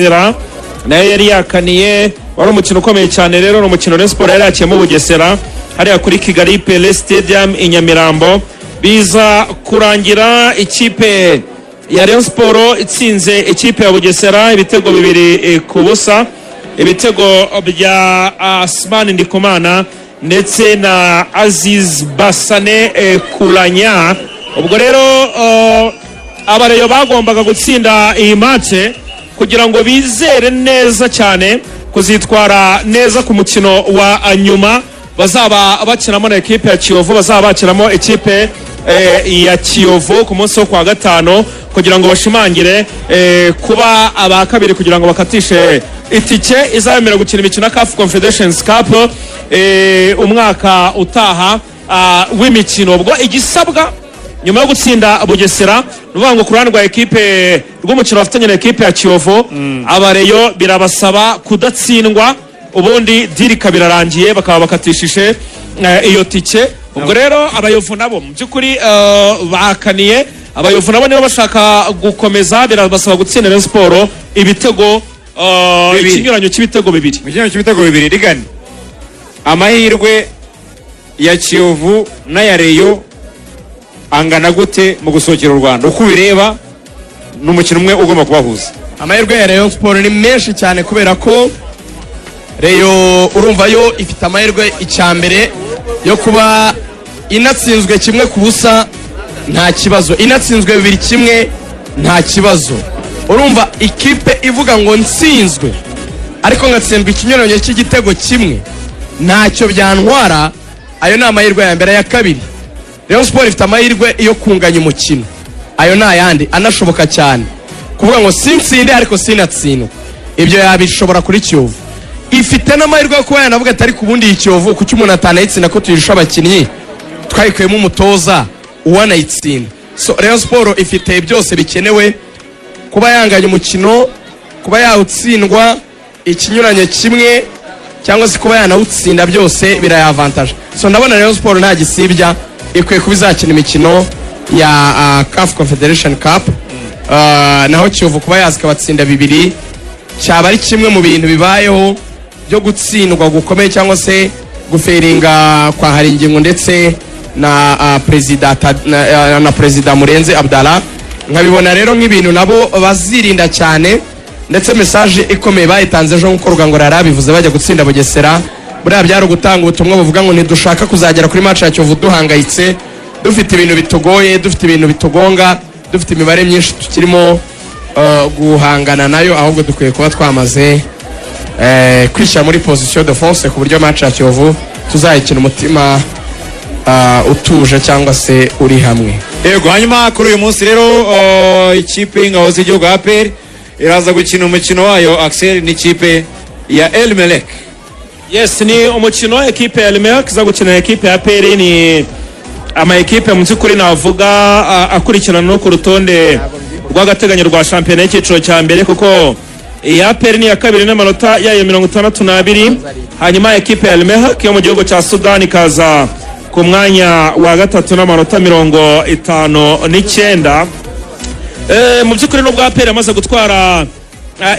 Bugesera nayo yari yakaniye. Wari umukino ukomeye cyane rero, ni umukino Rayon Sport yari yakiyemo Bugesera hariya kuri Kigali Pele Stadium i Nyamirambo, biza kurangira ikipe ya Rayon Sport itsinze ikipe ya Bugesera ibitego 2-0, ibitego bya Asmani Ndikumana ndetse na Aziz Basane Kuranya. Ubwo rero abareyo bagombaga gutsinda iyi match kugira ngo bizere neza cyane kuzitwara neza ku mukino wa nyuma bazaba bakinamo na ekipe ya Kiyovu, bazaba bakinamo ikipe ya Kiyovu ku munsi wo kwa gatanu, kugira ngo bashimangire kuba aba kabiri, kugira ngo bakatishe itike izabemera gukina imikino ya CAF Confederations Cup umwaka utaha w'imikino. Ubwo igisabwa nyuma yo gutsinda Bugesera, ni ukuvuga ngo ku ruhande rwa ekipe rw'umukino bafitanye na ekipe ya Kiyovu, abareyo birabasaba kudatsindwa, ubundi deal ikaba irarangiye, bakaba bakatishije iyo tike. Ubwo rero abayovu nabo mu by'ukuri bakaniye. Abayovu nabo niba bashaka gukomeza, birabasaba gutsinda Rayon Sport ibitego Bibiri. ikinyuranyo cy'ibitego 2. Mu kinyuranyo cy'ibitego 2. Rigani, amahirwe ya Kiyovu n'aya Rayon angana gute mu gusohokera u Rwanda? Uko ubireba, ni umukino umwe ugomba kubahuza. Amahirwe ya Rayon Sport ni menshi cyane, kubera ko Rayon urumva yo ifite amahirwe icya mbere yo kuba inatsinzwe 1-0 nta kibazo, inatsinzwe 2-1 nta kibazo. Urumva ikipe ivuga ngo nsinzwe ariko ngatsindwa ikinyuranyo cy'igitego 1 ntacyo byantwara, ayo ni amahirwe ya mbere. Aya kabiri, Rayon Sport ifite amahirwe yo kunganya umukino, ayo ni ayandi anashoboka cyane. Kuvuga ngo sinsinde ariko sinatsindwe, ibyo yabishobora kuri Kiyovu. Ifite n'amahirwe yo kuba yanavuga ati: "Ariko ubundi iyi Kiyovu kuki umuntu atanayitsinda, ko tuyirusha abakinnyi, twayikuyemo umutoza, uwanayitsinda?" So Rayon Sport ifite byose bikenewe: kuba yanganya umukino, kuba yawutsindwa ikinyuranyo 1, cyangwa se kuba yanawutsinda, byose birayavantaje. So ndabona Rayon Sport nta gisibya ikwiye kuba izakina imikino ya CAF Confederation Cup. Naho Kiyovu kuba yaza ikabatsinda 2, cyaba ari kimwe mu bintu bibayeho byo gutsindwa gukomeye cyangwa se gufailinga kwa Haringingo ndetse na perezida na perezida Murenzi Abdallah. Nkabibona rero nk'ibintu nabo bazirinda cyane, ndetse message ikomeye bayitanze ejo nk'uko Rugangura yari abivuze bajya gutsinda Bugesera. Buriya byari ugutanga ubutumwa buvuga ngo ntidushaka kuzagera kuri match ya Kiyovu duhangayitse, dufite ibintu bitugoye, dufite ibintu bitugonga, dufite imibare myinshi tukirimo guhangana nayo, ahubwo dukwiye kuba twamaze kwishyira muri position de force, ku buryo match ya Kiyovu tuzayikina umutima utuje cyangwa se uri hamwe. Yego, hanyuma kuri uyu munsi rero ikipe y'ingabo z'igihugu APR iraza gukina umukino wayo, Axel, n'ikipe ya El Merreikh. Yes, ni umukino ekipe ya Al iza gukina na ekipe ya APR. Ni ama ekipe mu by'ukuri navuga akurikirana no ku rutonde rw'agateganyo rwa shampiyona y'icyiciro cya mbere, kuko iyi APR ni iya kabiri n'amanota yayo 62, hanyuma ekipe ya Al Merreikh yo mu gihugu cya Sudani ikaza ku mwanya wa gatatu n'amanota 59. Mu by'ukuri nubwo APR yamaze gutwara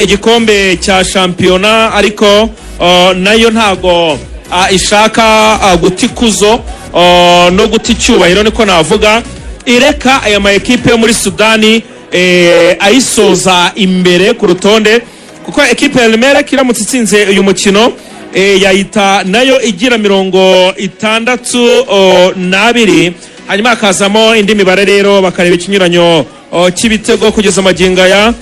igikombe cya shampiyona, ariko nayo ntago ishaka guta ikuzo no guta icyubahiro, niko navuga, ireka aya ma ekipe yo muri Sudani ayisoza imbere ku rutonde, kuko ekipe ya Al Merreikh iramutse itsinze uyu mukino yahita nayo igira 62, hanyuma hakazamo indi mibare rero bakareba ikinyuranyo cy'ibitego. Kugeza amagingo aya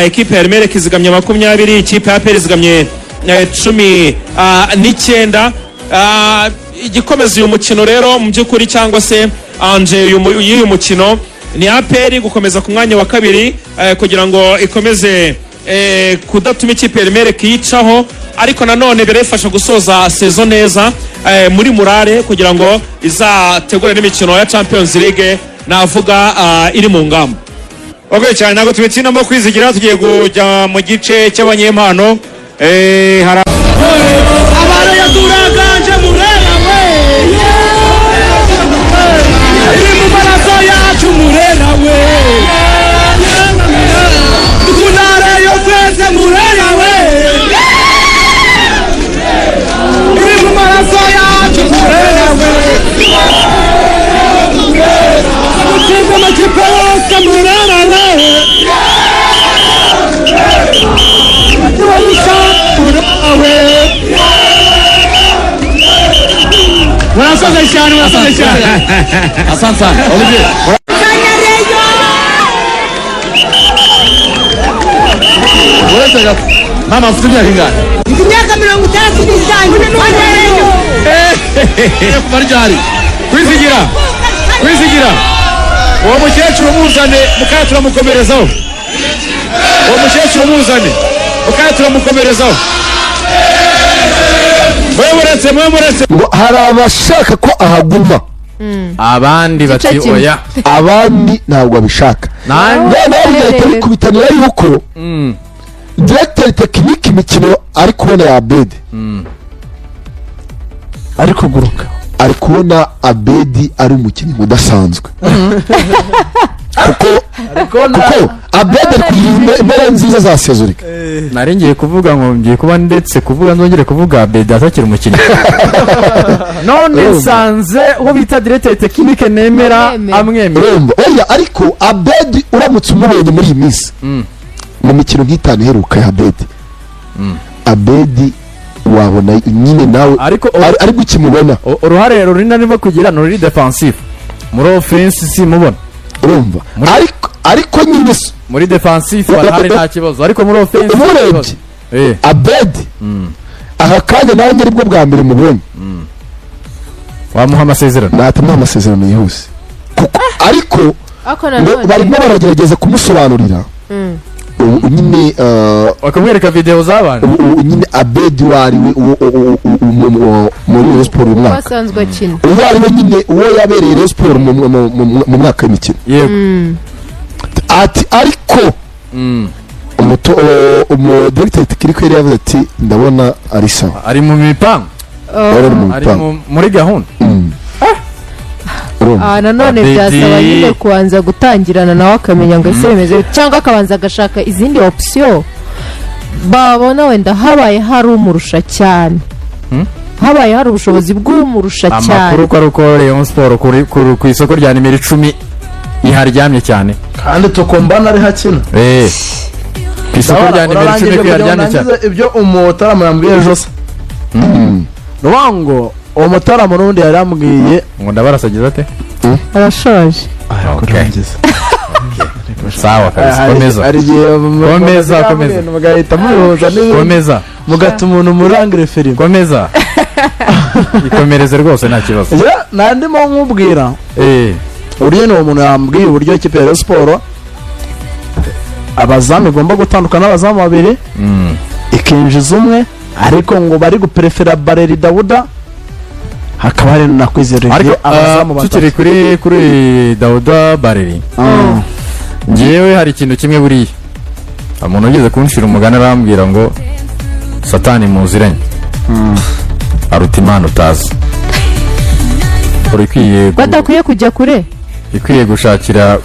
ekipe ya Al Merreikh izigamye 20, ikipe ya APR izigamye 19. Igikomeza uyu mukino rero mu by'ukuri, cyangwa se enjeu y'uyu mukino, ni APR gukomeza ku mwanya wa kabiri kugira ngo ikomeze kudatuma ikipe ya Al Merreikh yicaho, ariko nanone birayifasha gusoza saison neza muri morale, kugira ngo izategure n'imikino ya Champions League navuga iri mu ngamba. Okay cyane, ntabwo tubitsinamo kwizigira. Tugiye kujya mu gice cy'abanyempano. Hari Abareyo turaganje, Murera we, iri mu maraso yacu, Murera we, dukunda Rayon twese, Murera. Cyane, murakoze cyane. Asante sana, Olivier. Uretse gato, mama, ufite imyaka ingahe? Imyaka 65. Kuva ryari? Kwizigira, Kwizigira, uwo mukecuru muzane mukaya, turamukomerezaho. Uwo mukecuru muzane mukaya, turamukomerezaho. Mwe muretse, mwe muretse. Ngo hari abashaka ko ahaguma, abandi bati Igice kimwe. Oya. Abandi ntabwo babishaka. Nanjye noneho bigahita bikubitanira yuko directeur technique imikino ari kubona ya Abedi ari kuguruka, ari kubona Abedi ari umukinnyi udasanzwe, kuko Abedi ari kugira impera nziza za sezorika. Nari ngiye kuvuga ngo ngiye kuba ndetse kuvuga nzongere kuvuga Abedi atakiri umukinnyi, none nsanze uwo bita directeur technique nemera Amwemera. Amwemera. Urumva, oya, ariko Abedi uramutse umubonye muri iyi minsi mu mikino nk'itanu iheruka ya Abedi, Abedi wabona nyine nawe ariko ari gukimubona. Uruhare runini arimo kugira ni uri defensive, muri offense simubona. Urumva, ariko nyine muri defensive arahari nta kibazo, ariko muri offense nta umurebye kibazo. Abedi aka kanya nanjye aribwo bwa mbere mubonye. Wamuha amasezerano? Natamuha amasezerano yihuse, kuko ariko ariko ngo nanone barimo baragerageza kumusobanurira ubu nyine bakamwereka video z'abantu. ubu nyine Abedi uwo ari we muri Rayon Sport uyu uko mwaka, asanzwe akina, uwo ari we nyine, uwo yabereye Rayon Sport mu mwaka w'imikino. Yego. Ati ariko umudirecteur technique yari yavuze ati ndabona ari sawa. Ari mu mipango. Ari mu ari mipango. muri gahunda. Urumva? Ah, nanone Abedi. byasaba nyine kubanza gutangirana nawe akamenya ngo ese bimeze bite, cyangwa akabanza agashaka izindi option, babona wenda habaye hari umurusha cyane, habaye hari ubushobozi bw'umurusha cyane. Amakuru ko ari uko Rayon Sport ku isoko rya nimero 10 iharyamye cyane. Kandi Tukumbana ari hakina. Ku isoko rya nimero 10 ko iharyamye cyane. Urangize ibyo umutaramu yambwiye ejo se, ni ukuvuga ngo uwo mutaramu n'ubundi yari yambwiye ngo ndabarasagiza ate? Arashaje. Okay. Sawa kabisa, komeza. Hari igihe Komeza, komeza. mugahita mubihuza n'ibindi, Komeza. mugata umuntu murangire filime. Komeza, ikomereze rwose, nta kibazo. Nandimo nkubwira uburyo ni uwo muntu yambwiye uburyo ikipe ya Rayon Sport abazamu igomba gutandukana n'abazamu babiri, ikinjiza umwe, ariko ngo bari guperefera Bareri Dawuda, hakaba hari na Kwizera ariko Olivier, abazamu batatu. Tukiri kuri Dawuda Bareri, ngewe hari ikintu kimwe buriya umuntu ugeze kunshira umugani arambwira ngo satani muziranye aruta Imana utazi. Uri ikwiye Badakwiye kujya kure. Ikwiye gushakira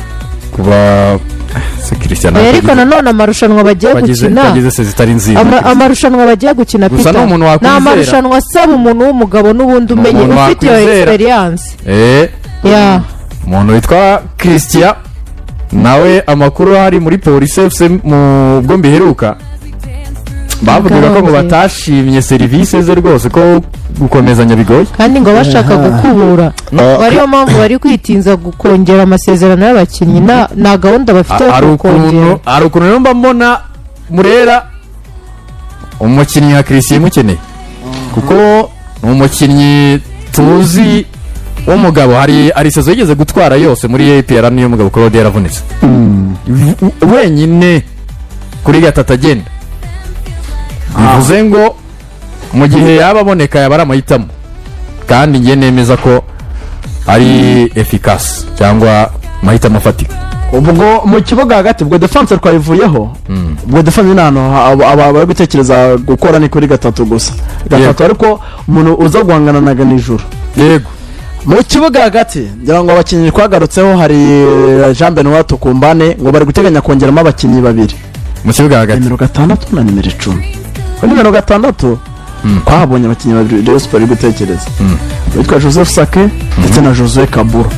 kuba se Christian. Oya, ariko nanone amarushanwa bagiye gukina Bagize se zitari nziza. Amarushanwa bagiye gukina, Gusa Peter, ni umuntu ni wakwizera. amarushanwa asaba umuntu w'umugabo n'ubundi Ni umenye umuntu ufite iyo wakwizera. experience ya Umuntu witwa Christian nawe amakuru ahari muri Polisi FC mu bwo mbiheruka bavugaga ko ngo Bwababyeyi. batashimye serivisi ze rwose, ko gukomezanya bigoye. Kandi ngo bashaka gukubura, ariyo mpamvu bari kwitinza kongera amasezerano y'abakinnyi, nta gahunda bafite yo Hari ukuntu kongera. Hari ukuntu rero mba mbona Murera umukinnyi nka Christian imukeneye, kuko ni umukinnyi tuzi w'umugabo. Hari saison yigeze gutwara yose muri APR niyo mugabo Claude yaravunitse wenyine kuri gatatu agenda, bivuze ngo mu gihe yaba aboneka yaba ari amahitamo, kandi njye nemeza ko ari efficace cyangwa amahitamo afatika. Ubwo mu kibuga hagati, ubwo defense twayivuyeho. Ubwo defense ni ahantu bari gutekereza gukora ni kuri gatatu gusa, gatatu, ariko umuntu uza guhangana na Ganijuru. Yego. Mu kibuga hagati ngira ngo abakinnyi twagarutseho, hari Jean Benoit Tukumbane, ngo bari guteganya kongeramo abakinnyi babiri mu kibuga hagati, nimero 6 na nimero 10. Kuri nimero 6 twahabonye abakinnyi babiri Rayon Sport iri gutekereza, witwa Joseph Sake ndetse na Josue Kaburo.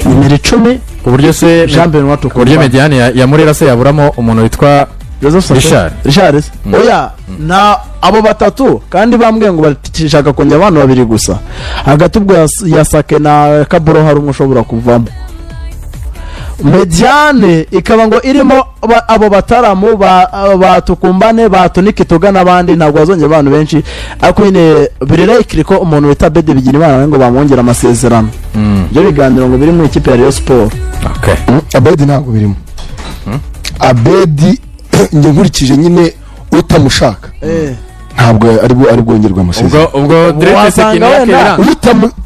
Nimero 10 ku buryo se Jean Benoit ku buryo Tukumbane. médiane ya Murera se yaburamo umuntu witwa Joseph Sake? Richard. Richard se? Oya, na abo batatu kandi bambwiye ngo bashaka kongera abantu babiri gusa hagati, ubwo ya Sake na Kaburo hari umwe ushobora kuvamo. Médiane ikaba ngo irimo abo bataramu ba Tukumbane, ba Tony Kitoga n'abandi. Ntabwo bazongera abantu benshi, ariko nyine biri likely ko umuntu bita Bede Bigirimana ngo bamwongera amasezerano. Ibyo biganiro ngo biri mu ikipe ya Rayon Sport. Okay. Abedi ntabwo birimo. Abedi, njye nkurikije nyine, utamushaka ntabwo ari bwongerwe amasezerano. Ubwo directeur Wasanga technique wenda- yaranze.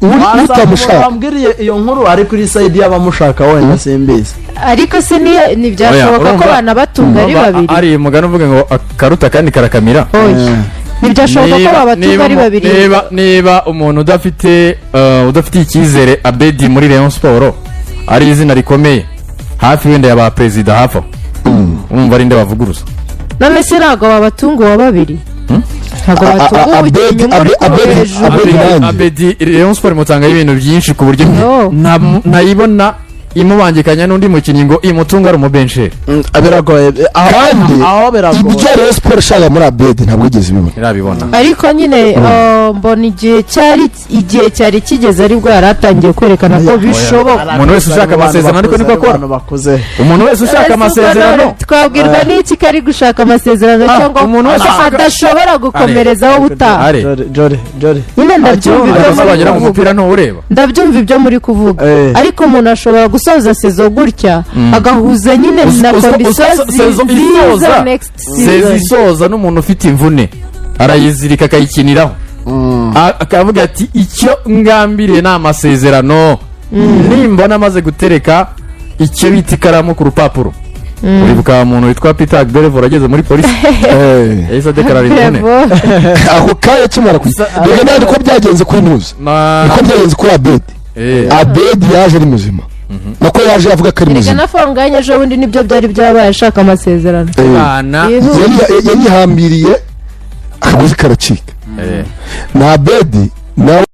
Wasanga Utamushaka. bambwiriye iyo nkuru ari kuri side y'abamushaka, wenda simbizi. Ariko se niyo ntibyashoboka ko banabatunga ari Urumva, babiri? Ari umugani uvuga ngo akaruta kandi karakamira. Oya, ntibyashoboka ko babatunga ari babiri. Niba umuntu udafitiye icyizere Abedi muri Rayon Sport, ari izina rikomeye hafi wenda ya ba perezida hafi aho, urumva ari nde bavuguruza? None se ntabwo babatunga uwa babiri? Ntabwo batunga umukinnyi umwe uri hejuru. Abedi nanjye. Abedi, Rayon Sport imutangaho ibintu byinshi ku buryo No. ntayibona imubangikanya n'undi mukinnyi ngo imutunge ari umubencheri. Biragoye Kandi aho biragoye. ibyo Rayon Sport ishaka muri Abedi ntabwo yigeze ibibona. Ntirabibona. Ariko nyine mbona igihe cyari kigeze, aribwo yari atangiye kwerekana ko bishoboka. Umuntu wese ushaka amasezerano ariko niko akora. Abantu bakuze. Umuntu wese ushaka Ese ubwo amasezerano. none twabwirwa n'iki ko ari gushaka amasezerano cyangwa Umuntu wese adashobora gukomerezaho ubutaha? Are. Jore, Jore, Jore. Nyine ndabyumva ibyo Ariko se muri wagira ngo kuvuga. umupira ntuwureba? Ndabyumva ibyo muri kuvuga, ariko umuntu ashobora gusoza saison gutya agahuza nyine na condition Saison ziza isoza next saison season. isoza n'umuntu ufite imvune arayizirika akayikiniraho. Akavuga ati: "Icyo ngambiriye ni amasezerano, nimbona amaze gutereka icyo bita ikaramu ku rupapuro." Uribuka umuntu witwa Peter Agberevor ageze muri polisi, yahise adekarara imvune. Bravo. Ako kanya akimara kujya, reka nawe niko byagenze kuri ntuzi, niko byagenze kuri Abedi. Abedi yaje ari muzima, nako yaje avuga ko ari Erega muzima. na Fonganye ejo bundi nibyo byari byabaye, ashaka amasezerano. Bana. Yihuse. Yari yihambiriye akagozi karacika. Na Abedi nawe.